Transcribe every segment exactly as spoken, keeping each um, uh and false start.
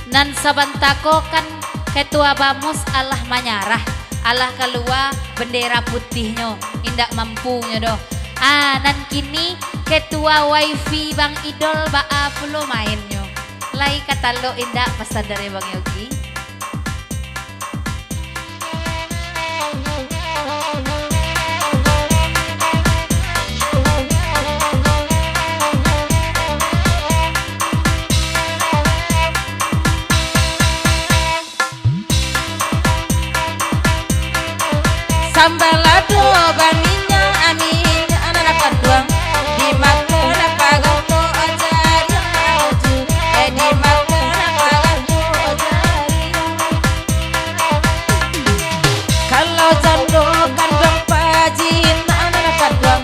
Nan sabanta ko kan Ketua Bamus alah manyarah, alah kalua bendera putihnyo, indak mampunyo doh. Ah, nan kini Ketua Wifi Bang Idol baa pulo mainnyo? Lai ka talok indak pasan dari Bang Yogi? Sambal lado baminyak, minyak nan kanduang, dimakan pagang tu jariang maju, eh, dimakan pagang tu jariang. Kalau jando kanduang pajinak nan kanduang,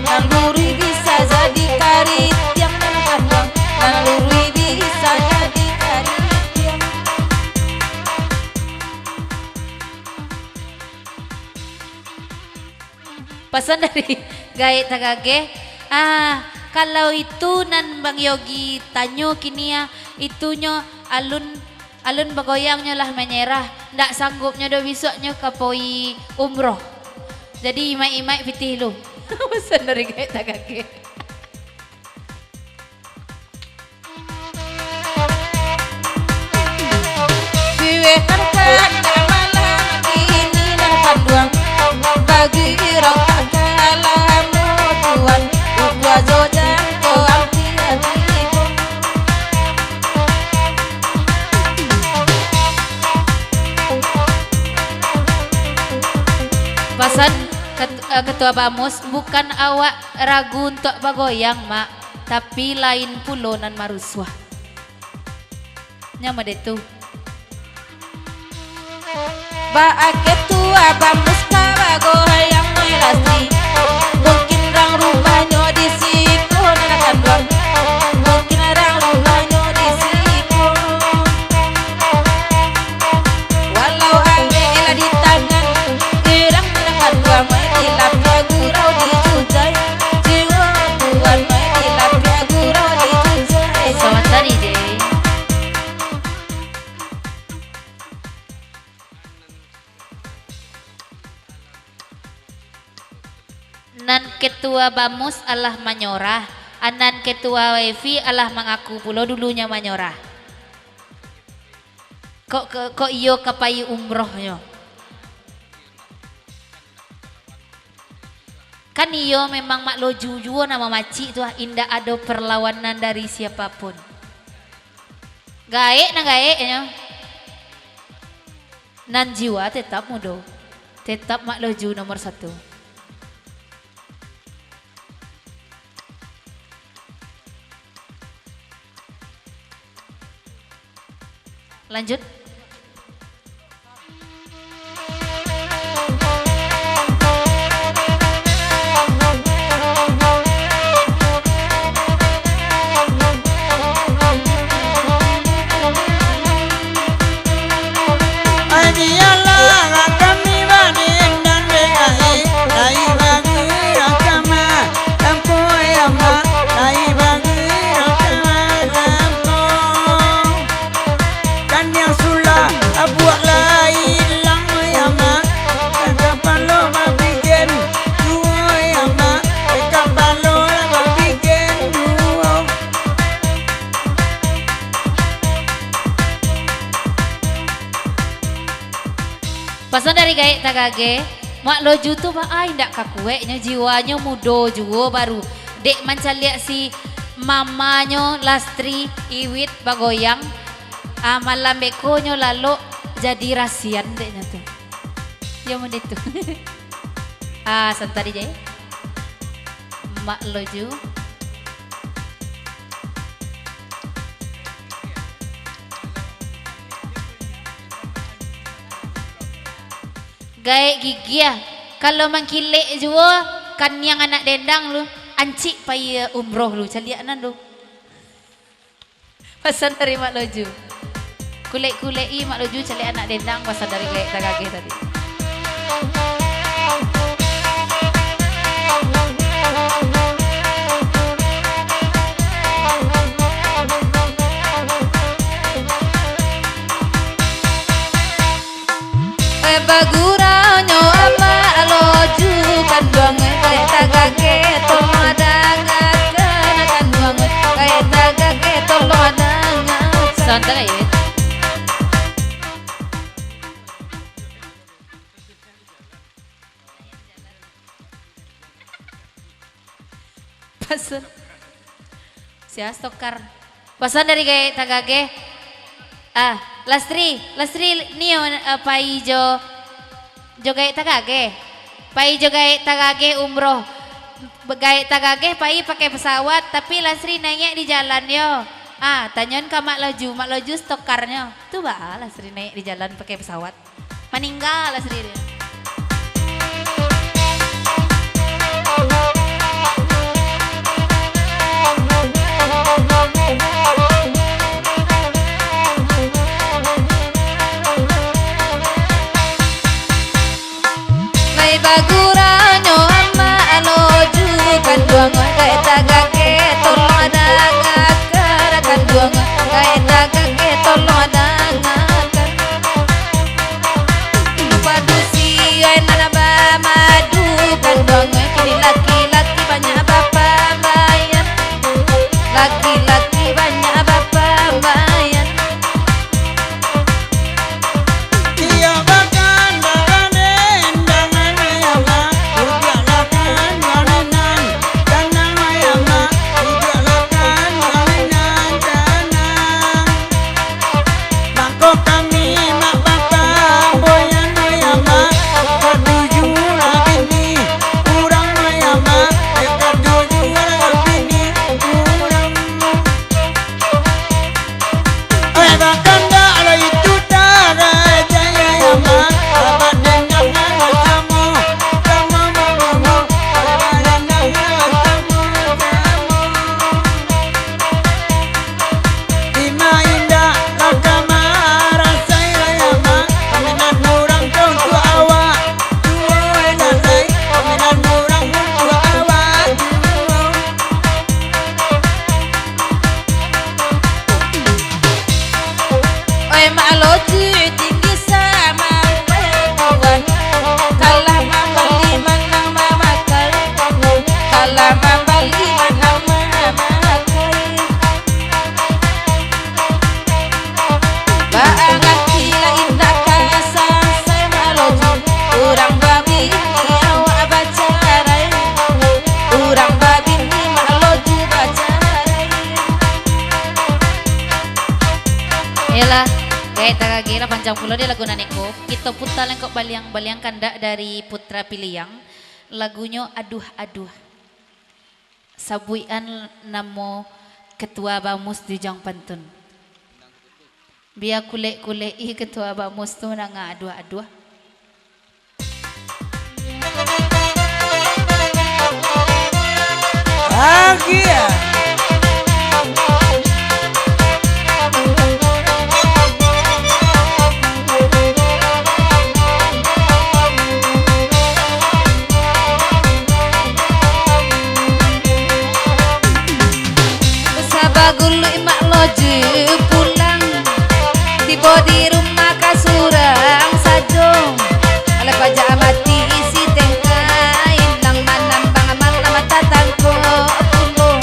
nan luruih bisa jadi karitiang nan kanduang, nan luruih bisa jadi karitiang. Pasan dari Gaek Tagageh. Ah, kalau itu nan Bang Yogi tanyo kini, ah, itunyo alun, alun bagoyangnyo lah manyerah, ndak sanggupnyo doh bisuaknyo ka pai umroh. Jadi imaik-imaik pitih lu. Pasan dari Gaek Tagageh. Piwekan kandak malam kini nan kanduang, bagi rokok kalamo tuan, ukua jo jangko ampiang tibo. Pasan ket-, eh, Ketua Bamus, bukan awak ragu untuak bagoyang, Mak, tapi lain pulo nan marusuah. Nyo mode tu. Baa Ketua Bamus ka bagoyang, Lastri? Mungkin rang rumahnyo di siko nan kanduang. Mungkin rang rumahnyo di siko. Walau angek lah di tangan, irang nan kanduang, main di lapiak gurau di jujai. Jiwa tuan main di lapiak gurau di jujai. Selamat hari, Dek. Nan Ketua Bamus alah manyorah, a nan Ketua Wifi alah mangaku pulo dulunyo manyorah. Kok, kok, kok iyo ka pai umrohnyo? Kan iyo memang Mak Loju juo nan mamacik tu, ah, indak ado perlawanan dari siapapun. Gaek nan gaeknyo. Nan jiwa tetap mudo. Tetap Mak Loju nomor satu. Lanjut. Kan yang sulah, abuak lai ilang, ya, Mak. Kapalo babikin duo, ya, Mak. Kapalo babikin duo. Pasan dari Gaek Tagageh, Mak Loju tu baa indak kakueknyo, jiwanyo mudo juo baru. Dek mancaliak si mamanyo Lastri Iwit bagoyang, ah, malam bekonyo lalok jadi rasian deknyo tu. Yo, mode tu. Ah, santa di je. Mak Loju. Gaek gigiah. Kalau mangkilek juo, kaniang anak dendang lu, ancik pai umroh lu, caliak nan lu. Pasan dari Mak Loju. Kulek-kulek i Mak Loju, caliak anak dendang, pasan dari Gaek Tagageh tadi. Antara ya. Pasan. Sia stokar. Pasan dari Gaek Tagageh. Ah, Lastri, Lastri nio, eh, pai jo, jo Gaek Tagageh. Pai jo Gaek Tagageh umroh. Be-, Gaek Tagageh pai pakai pesawat, tapi Lastri naiak di jalan yo. Ah, tanyon ka Mak Loju, Mak Loju stokarnyo. Tu baa Lastri naiak di jalan pakai pesawat. Maningga lah sadiri. Lai baguranyo Amak Loju, kanduang Gaek Tagageh, tolong dangakan, kanduang Gaek Tagageh, tolong dangakan. Padusi ai nan bamadu, kanduang kini laki-laki banyak bapambaian. Laki-laki banyak bapambaian. Oi, Mak Loju tinggi samampuan, kalah mambali manang mamakai, kalah mambali manang mamakai. Baa ngarti lah indak ka sasai, Mak Loju, urang babini awak bacarai, urang babini Mak Loju bacarai. Iyolah, Gaek Tagageh lah, panjang pulo deh lagu nan iko. Kito puta lengkok baliang-baliang kandak dari Putra Piliang. Lagunyo Aduah Aduah. Sabuikan namo Ketua Bamus di Ujang Pantun. Bia kulek-kulek ih Ketua Bamus tu mandanga aduah-aduah. Agia. Sabaguluik Mak Loju pulang, tibo di rumah ka surang sajo. Alah pajak mati isi tengka, ilang manambang malam tatangkok pulo.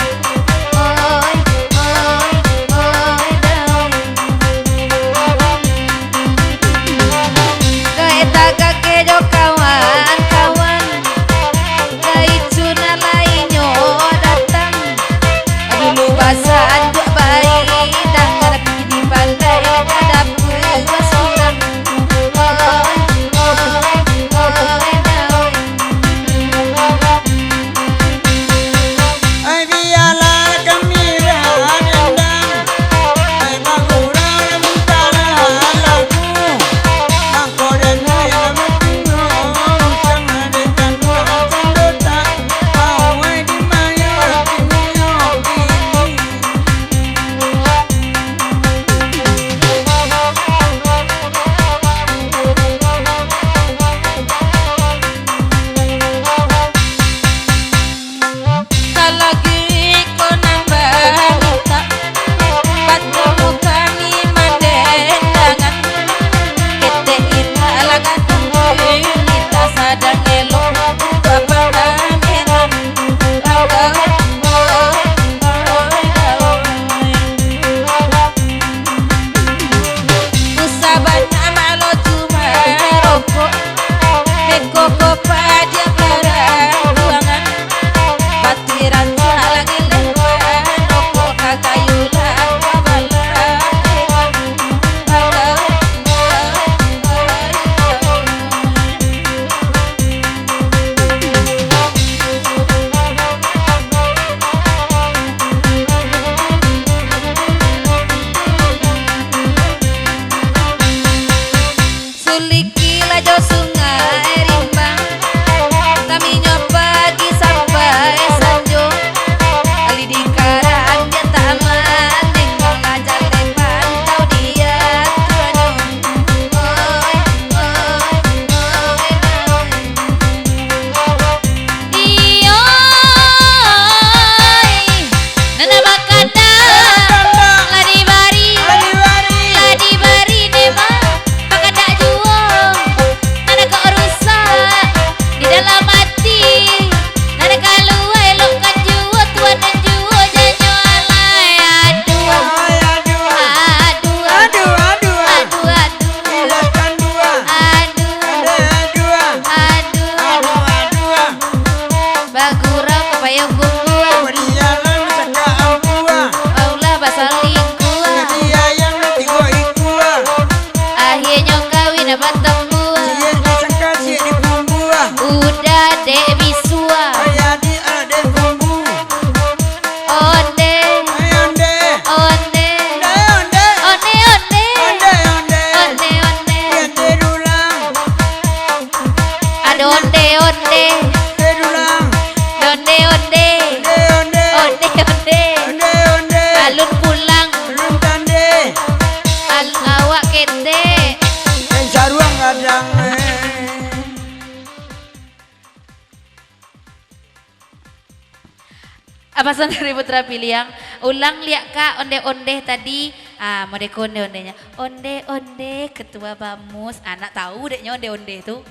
Pasan dari Putra Piliang, ulang liak, Kak, ondeh-ondeh tadi. Ah, modeko ondeh-ondehnyo. Ondeh-ondeh Ketua Bamus. Ah, nak tahu deknyo ondeh-ondeh tu.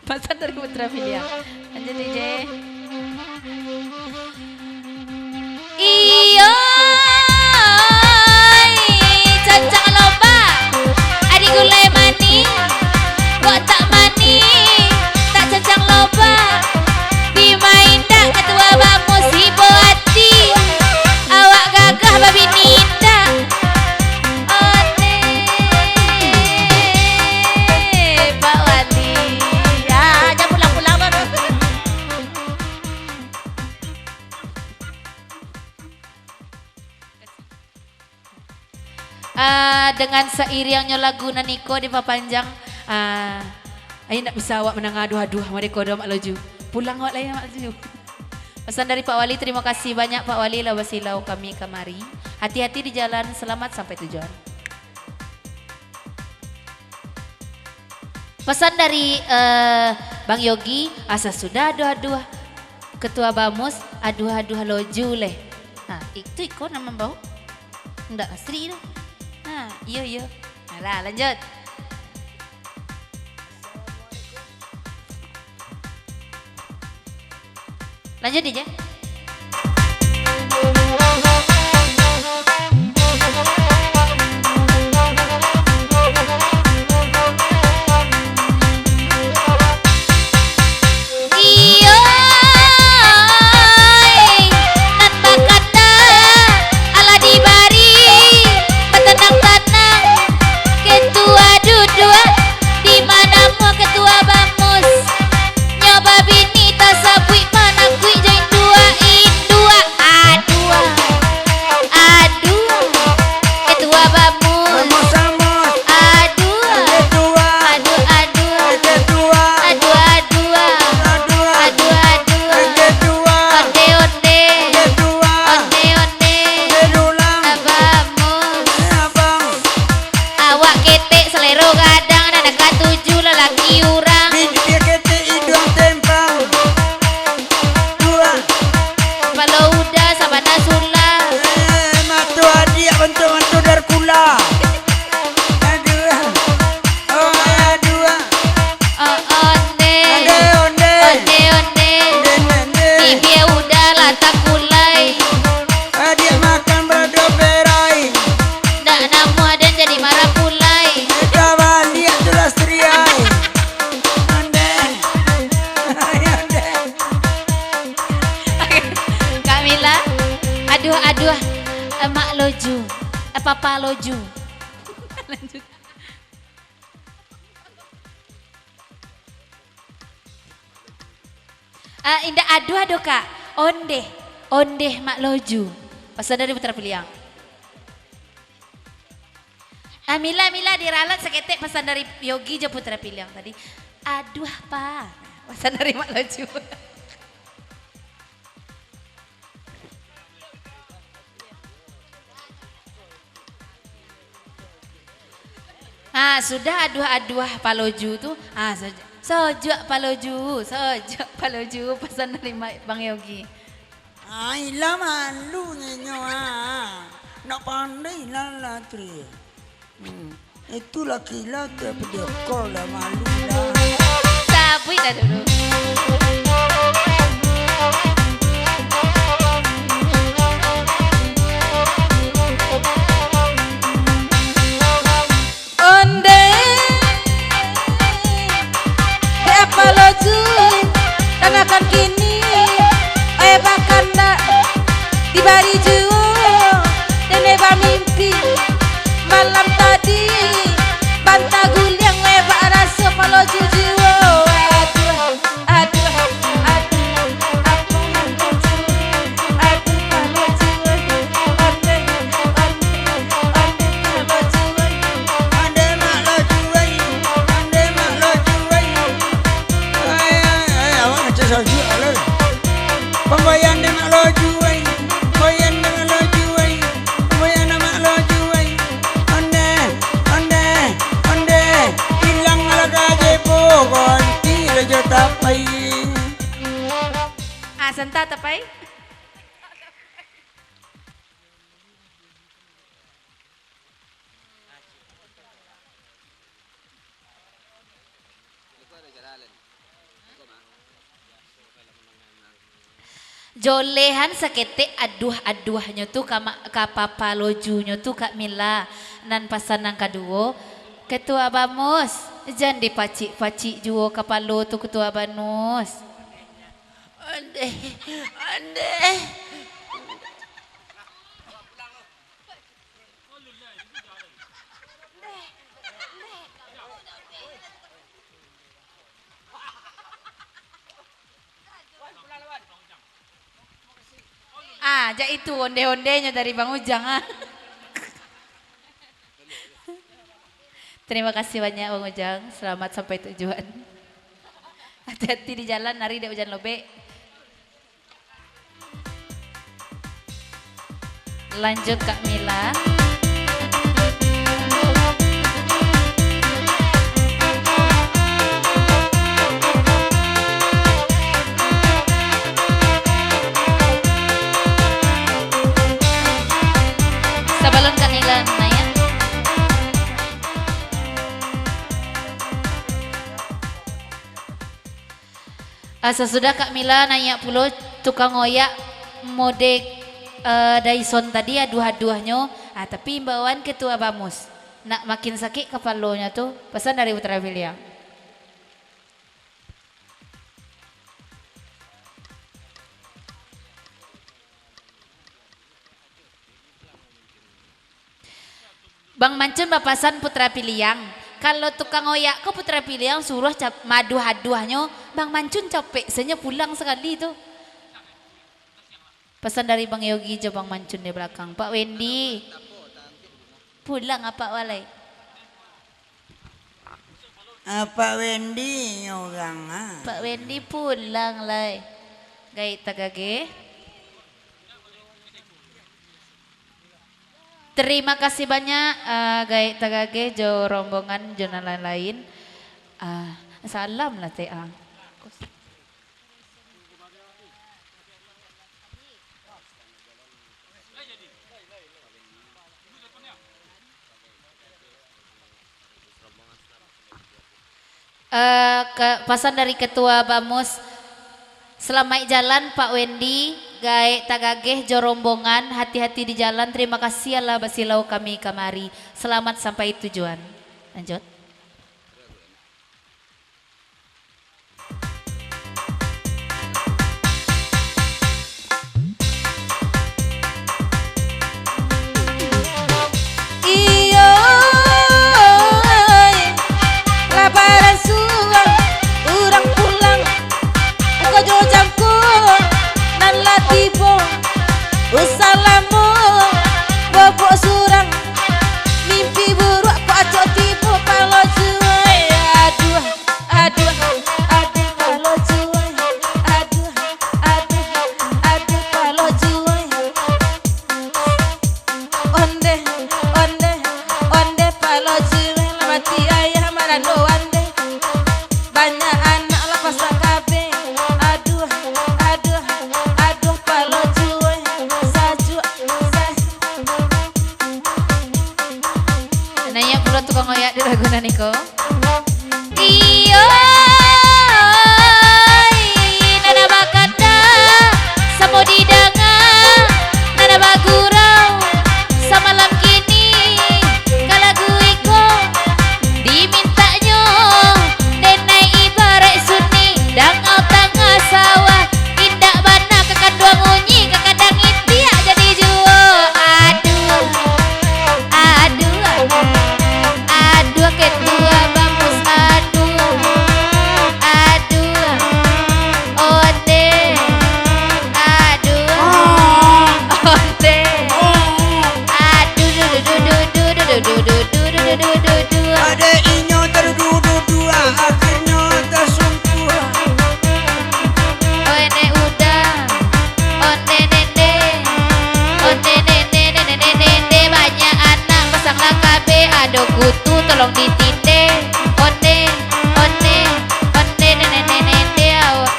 Pasan dari Putra Piliang. Lanjut, D J. Iyo, cancang lobak. Adi gulai manih, kok tak manih, tak cancang lobak. Dimain dak Ketua Bamus ibo ati. Awak gagah babini indak. Ondeh, Pak Wali. Ya, jan pulang-pulang baru. Ah, dengan sairiangnyo lagu nan iko dipapanjang, ah, ai ndak bisa awak mandanga aduah-aduah, mode kodo Mak Loju. Pulang awak lai, Mak Loju. Pasan dari Pak Wali, terima kasih banyak Pak Wali lah basilau kami kamari. Hati-hati di jalan, selamat sampai tujuan. Pasan dari, eh, Bang Yogi, asa sudah aduah-aduah Ketua Bamus, aduah-aduah Loju leh. Nah, itu iko nan mambao. Ndak asli tu. Nah, iyo, iyo. Alah, lanjut. Lanjut, D J. Iyo, nan bakandak alah dibari, batanang-tanang. Ketua duduak, di ma namo Ketua Bamus? Nyo babini tasabuik manakuik jo induak, induak. Aduah, aduah, Ketua Bamus. Aduah, aduah, aduah, aduah, aduah, aduah, aduah. Onde-onde, onde-onde, Bamus. Awak ketek, salero gadang, nan katuju lalaki urang. Bibia ketek, iduang tempang. Dua. Kapalo uda, sabana sula. Eh, mato adiak bantuak mato Darkula. Aduh. Oh, aduh. Oh, onde. Onde, onde. Onde, onde. Onde, onde. Bibia uda lah takulai. Adiak makan bado berai. Ndak namuah aden jadi marapulai. Kita baliak tu lah, Sri ai. Onde. Onde. Kak Mila. Aduah, aduah. Eh, Mak Loju. Eh, Papa Loju. Lanjut. Ah, indak aduah doh, Kak. Ondeh. Ondeh Mak Loju. Pasan dari Putra Piliang. Ah, Mila, Mila, diralat saketek pasan dari Yogi jo Putra Piliang tadi. Aduah, Pa. Pasan dari Mak Loju. Ha, sudah aduah-aduah paloju tu, ha, soj-, sojuak paloju, sojuak paloju, pasan dari Ma-, Bang Yogi. Ha, ila malu nyo, ha. Nak pandai lah, lah, Tri. Hmm. Itu laki lah, tu apa dia? Kau lah malu lah. Sabuik dah dulu. Ondeh, dek apo lo tu, dangakan kini, oe bakandak, dibari juo, dene bamimpi, malam tadi, banta guliang, oe bak raso palo jujuo, aduh. Aduh, aduh, apo nan lucu? Aduh, Mak Loju ai. Ondeh, ondeh, ondeh, Mak Loju ai. Ondeh, Mak Loju ai. Ondeh, Mak Loju ai. Ai, ai, ai, awak ngecek sojuak lah. Pambayar dek Mak Loju ai. Pambayar dek Mak Loju ai. Pambayar dek Mak Loju ai. Ondeh, ondeh, ondeh. Ilang lah gajebo, ganti lah jo tapai. Ah, santa tapai. Jolehan saketek aduah-aduahnyo tu ka ma-, ka papalojunyo tu, Kak Mila. Nan pasan nan kaduo, Ketua Bamus, jan dipacik-pacik juo kapalo tu, Ketua Banus. Ondeh, ondeh. Ah, jak itu ondeh-ondehnyo dari Bang Ujang, ah. Terima kasih banyak, Bang Ujang. Selamat sampai tujuan. Hati-hati di jalan, ari dek ujan lobek. Lanjut, Kak Mila. Sabalun Kak Mila naiak. Ah, sasudah Kak Mila naiak pulo tukang oyak mode, eh, Dyson tadi, aduah-aduahnyo. Ah, tapi imbauan Ketua Bamus, nak makin sakik kapalonyo tu, pasan dari Putra Piliang. Bang Mancun bapasan Putra Piliang, kalau tukang oyak ko Putra Piliang suruah cap-, maaduah-aduahnyo, Bang Mancun capek sajo pulang sakali tu. Pasan dari Bang Yogi jo Bang Mancun di balakang. Pak Wendy, pulang apak walai. Ah, Pak Wendy nyo urang, ah. Pak Wendy pulang lai. Gaek tagageh. Terima kasih banyak, ah, Gaek tagageh jo rombongan jo nan lain-lain. Ah, salam lah, T A. Eh, ke-, pasan dari Ketua Bamus, "Salamaik jalan, Pak Wendy, Gaek tagageh jo rombongan, hati-hati di jalan, terima kasih alah basilau kami kamari. Selamat sampai tujuan." Lanjut. Iyo, laparan suang, urang pulang, buka jo jangko, nan lah tibo, usalamo, bobok surang, mimpi buruak, kok acok tibo, palo juai, aduh. Aduh, aduh, palo juai. Aduh, aduh, aduh, palo juai. Ondeh, ondeh, ondeh, palo juai. Lah mati ayah marando ondeh. Banyak anak lah pasak kabeh. Aduh, aduh, aduh, palo juai. Sajuak, sajuak. Naiak pulo tukang oyak di lagu nan iko. Iyo, nan bakanda samo didanga, nan bagurau samalam kini, ka lagu iko dimintaknyo, denai ibaraik suni, dangau tangah sawah, indak bana ka kanduang unyi, ka kandang indiak jadi juo. Aduh. Aduh, aduh, ketua bamus, aduh, aduh, ondeh, aduh, ondeh, aduh, dudududududududududududududududu. Adek inyo terdududuah, akhirnyo tersungkuah. Ondeh uda, ondeh nende, ondeh nende, nende, nende, nende, banyak anak pasang lah kabeh, ado kutu tolong ditindeh. Ondeh, ondeh, ondeh, nende, nende, nende, awak.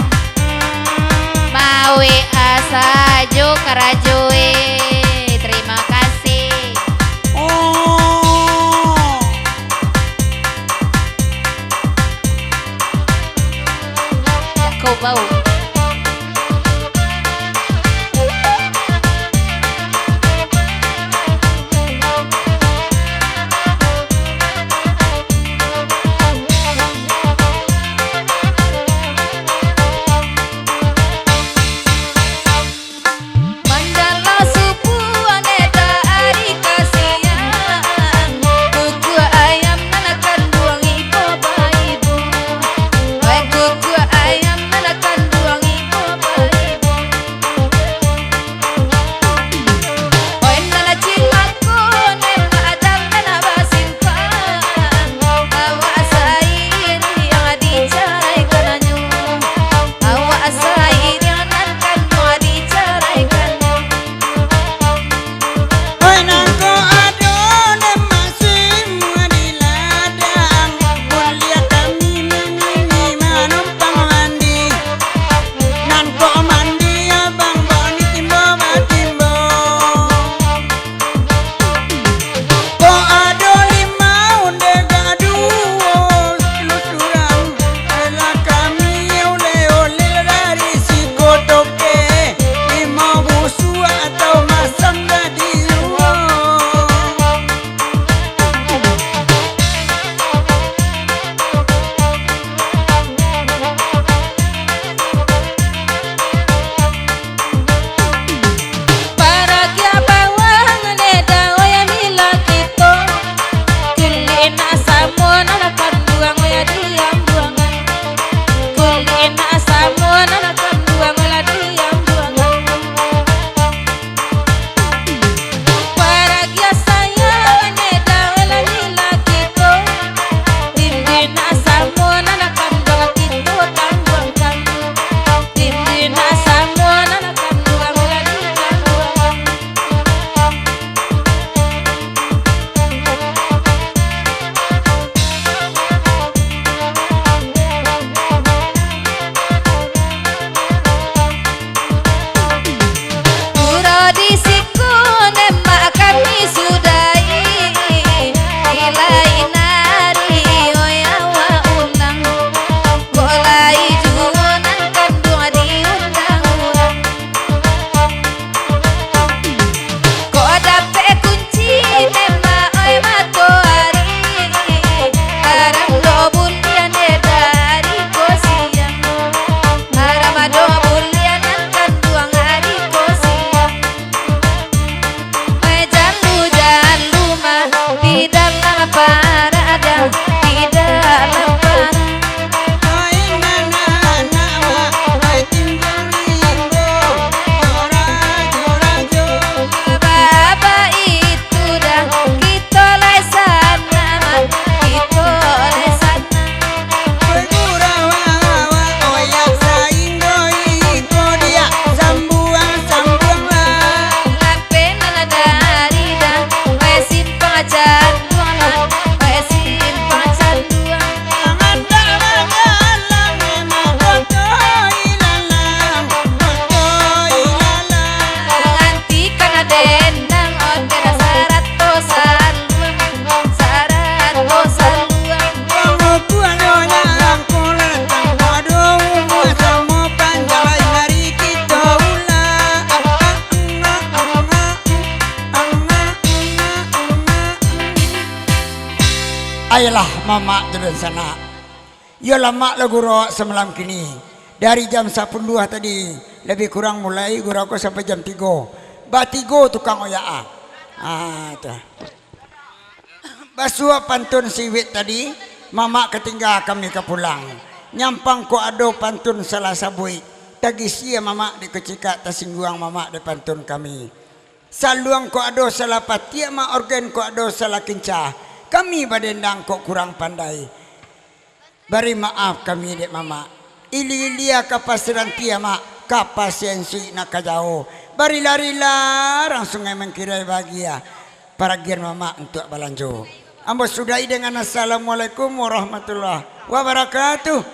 Mawek asa jo karajo e. Terima kasih. Oh. Kau bau. Ayolah, mamak jo dunsanak. Yo lamak lah gurau samalam kini. Dari jam sapuluah tadi, labiah kurang mulai gurau ko sampai jam tigo. Batigo tukang oyak ah. Ah, tu. Basuo pantun siwik tadi, mamak ka tingga kami ka pulang. Nyampang kok ado pantun salah sabuik, tagisia mamak dek kucikak, tasingguang mamak dek pantun kami. Saluang kok ado salah patiak, mak organ kok ado salah kincah, kami badendang kok kurang pandai. Bari maaf kami dek mamak. Ilia-ilia ka pasiranti amak, ka pasiansuik nak ka jauah. Barilah-rilah rang sungai mangkirai bahagia. Paragian mamak untuak balanjo. Ambo sudahi dengan assalamualaikum warahmatullahi wabarakatuh.